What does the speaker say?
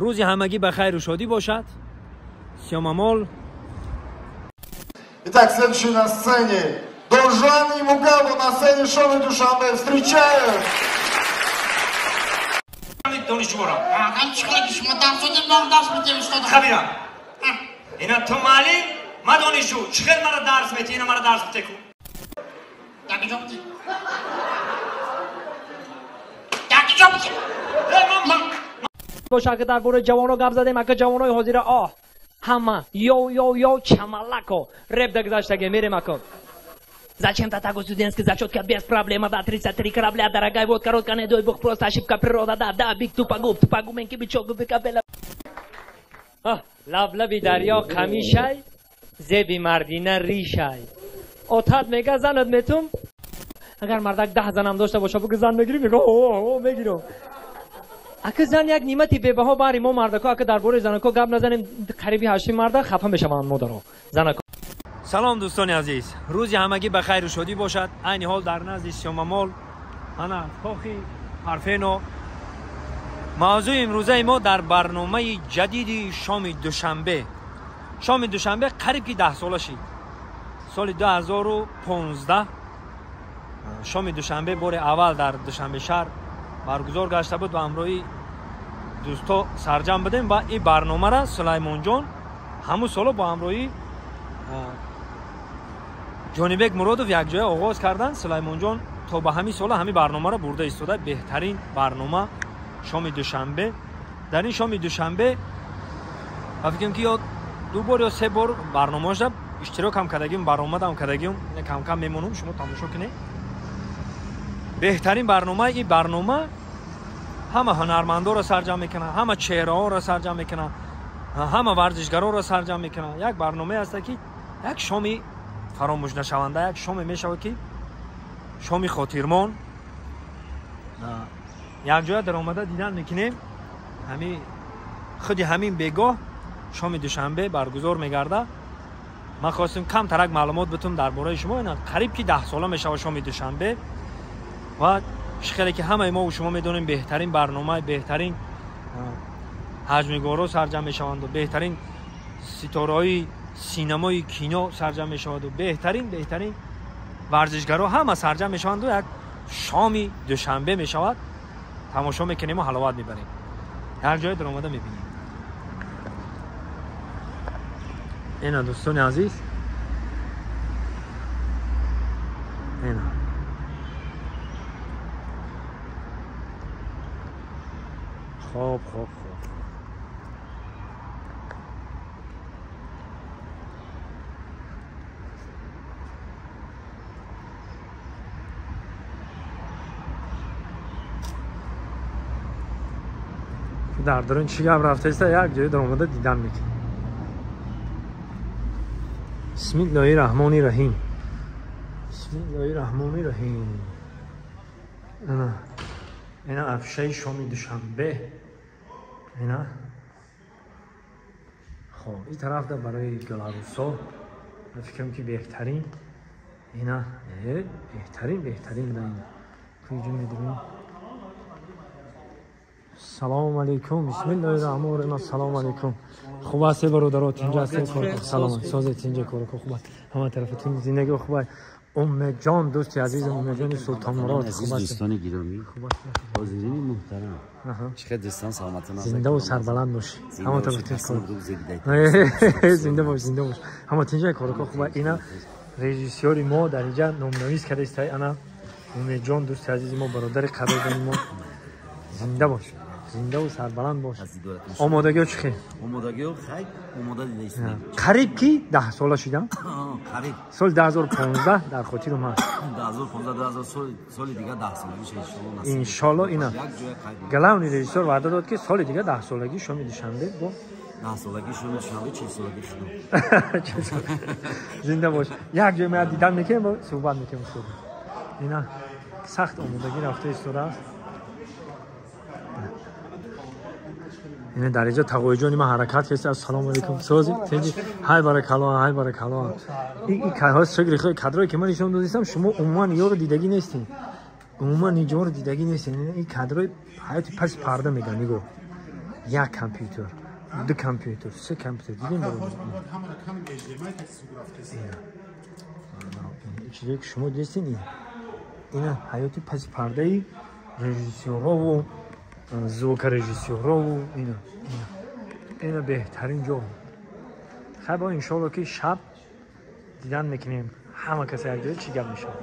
Рӯзи ҳамагӣ ба хайру шодӣ бошад. Сиёмамол. Итак, следующий на сцене Доржан и Мугабу на сцене Шоми Душанбе. Встречают! Ина ту маълим, ма донишҷӯ. Чӣ хел мара дарс метӣ? Ина мара дарс битеку. Боша, ака дар бораи ҷавоно гап задем, ака ҷавонои ҳозира оҳ ҳама ё ё ё чамалако реп дагзаштаге мерем ака. Зачем-то так студентский зачетка без проблема, да, 33 корабля, дорогая, вот короткая, не дай бог, просто ошибка природа, да, да, биг тупогуб, тупогуменки, бичок, губи капела. Лаблаби дарё қамишай, зеби мардина ришай. Отат мега занат метум, агар мардак 10 занам дошта боша, бугу зан мегирӣ, мега о, мегирам. Ака зан як нимати бебаҳо бари мо мардако, ака дар бораи занако гап назанем, қариби 8 марда хафа мешаванд модаро. Занако. Салом дӯстони азиз, рӯзи ҳамагӣ ба хайру шодӣ бошад. Айни ҳол дар назди Сиёмамол, ана кохи Парфено. Мавзӯи имрӯзаи мо дар барномаи ҷадиди шоми душанбе. Шоми душанбе қариб ки 10 сола шид. Соли 2015 шоми душанбе бори аввал дар Душанбе шаҳр баргузор гашта буд ва ҳамроҳи дӯсто сарҷам будем ва ин барномаро Сулаймонҷон ҳамун соло бо ҳамроҳи Ҷонибек Муродов якҷоя оғоз карданд. Сулаймонҷон то ба ҳамин сола ҳамин барномаро бурда истода. Беҳтарин барнома шоми душанбе. Дар ин шоми душанбе ба фикрам ки ё 2 бор ё 3 бор барномаша иштирок ҳам кардагим, баромадам кардагим, кам-кам мемонам, шумо тамошо кунед. Беҳтарин барнома ин барнома ҳама ҳунармандоро сарҷам мекунад, ҳама чеҳраҳоро сарҷам мекунад, ҳама варзишгароро сарҷам мекунад. Як барномае аст ки як шоми фаромӯшнашаванда, як шоме мешавад ки шоми хотирмон. Якҷоя даромада дидан мекунем. Ҳами худи ҳамин бегоҳ шоми душанбе баргузор мегардад. Ман хостем камтарак маълумот битум дар бораи шумо. Ина қариб ки 10 сола мешавад шоми душанбе ва чӣ хеле ки ҳамаи мо шумо медонем, беҳтарин барнома, беҳтарин ҳаҷмнигоро сарҷам мешаванд, беҳтарин ситораҳои синамои кино сарҷам мешавад, беҳтарин варзишгаро ҳама сарҷам мешаванд. Як шоми душанбе мешавад, тамошо мекунем ва ҳаловат мебарем. Ҳар ҷое даромада мебинем. Ина дӯстони азиз, ина хоб хоб хоб. Дар дарун чӣ гап рафтааст, як ҷое даромада дидан мекунем. Бисмиллоҳи раҳмони раҳим. Бисмиллоҳи раҳмони раҳим. Ана ина афшаи шоми душанбе. Ина хоб ин тараф да барои гуларусо фикрам ки беҳтарин. Ина беҳтарин да ина куҷо медурем. Салом алейкум. Бисмиллоҳи раҳмони раҳим. Ассалому алейкум. Хуб ҳастед бародаро? Тинҷ ҳастед? Салом. Созед тинҷ корко хуб аст. Ҳама тарафатон зиндагӣ хуб аст. Уммеҷон дӯсти азизам, Уммеҷони Султонмурод, хуб ҳастед? Дӯстони гиромӣ, ҳозирини муҳтарам, чӣ қадр дӯстон саломатон, зинда ва сарбаланд бошед. Ҳама тарафатон зинда бош, зинда бош. Ҳама тинҷ корко хуб аст. Ина режиссёри мо дар инҷа номнавис кардааст. Ана Уммеҷон дӯсти азизи мо, бародари қадрдони мо, зинда бош, зинда ва сарбаланд бош. Омодагиҳо чӣ хел? Омодагиҳо хайр, омода дидаистем. Қариб ки 10 сола шидам. Қариб. Соли 2015 дар хотирам ҳаст. 2015 соли дига 10 солагӣ шуд. Иншоалло. Ина главный режиссёр ваъда дод ки соли дига 10 солагӣ шоми душанбе бо 10 солагӣ шоми душанбе, 40 солагӣ шудам. Зинда бош. Як ҷой ма дидан мекунем ва суҳбат мекунем. Ина сахт омодагӣ рафта истодааст. Ина дар инҷо тағоиҷони ман ҳаракат кардааст. Ассалому алайкум. Сози тинҷи. Ҳай баракалло, ҳай баракалло. Ин кадрои кадрое ки ман нишон додистам, шумо умуман ёро дидагӣ нестед. Умуман инҷоро дидагӣ нестед. Ин кадрои ҳаёти паси парда мегӯянд. Нигоҳ. Як компютер, ду компютер, се компютер дидем. Чизе ки шумо дидестин, ин ина ҳаёти паси пардаи режиссёрову звукорежиссёрову ина ина беҳтарин ҷо. Хай, бо иншоалло, ки шаб дидан мекунем, ҳама каса якҷоя чӣ гап мешавад.